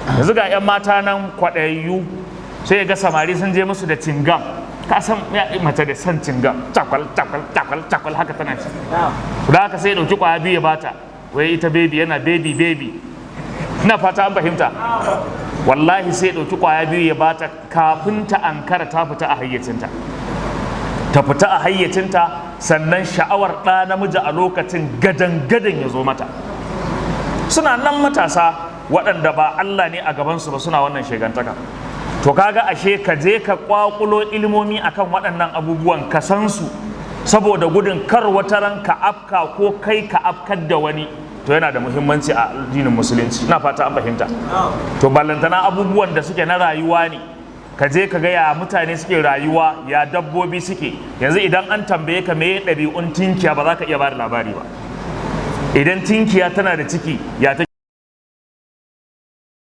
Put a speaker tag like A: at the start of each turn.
A: Yanzu ga 'yan mata nan kwaɗayayyu, sai ga samari sun je musu da cingam. Ka san mace da son cingam, cakwal cakwal cakwal cakwal haka tana ci. Da haka sai ya ɗauki ƙwaya biyu ya bata, wai ita baby, yana baby baby. Ina fata an fahimta. Wallahi sai ya ɗauki ƙwaya biyu ya bata, kafin ta ankara ta fita a hayyacinta, ta fita a hayyacinta. Sannan sha'awar ɗa namiji a lokacin gadan gadan ya zo mata. Suna nan matasa waɗanda ba Allah ne a gabansu ba, suna wannan shegantaka. To kaga ashe ka je ka kwakulo ilmomi akan waɗannan abubuwan, ka san su, saboda gudun kar wata ran ka afka ko kai ka afkar da wani, to yana da muhimmanci a addinin Musulunci. Ina fata an fahimta. To ballantana abubuwan da suke na rayuwa ne, ka je ka ga ya mutane suke rayuwa, ya dabbobi suke. Yanzu idan an tambaye ka meye ɗabi'un tinkiya, ba za ka iya ba da labari ba. Idan tinkiya tana da ciki, ya take?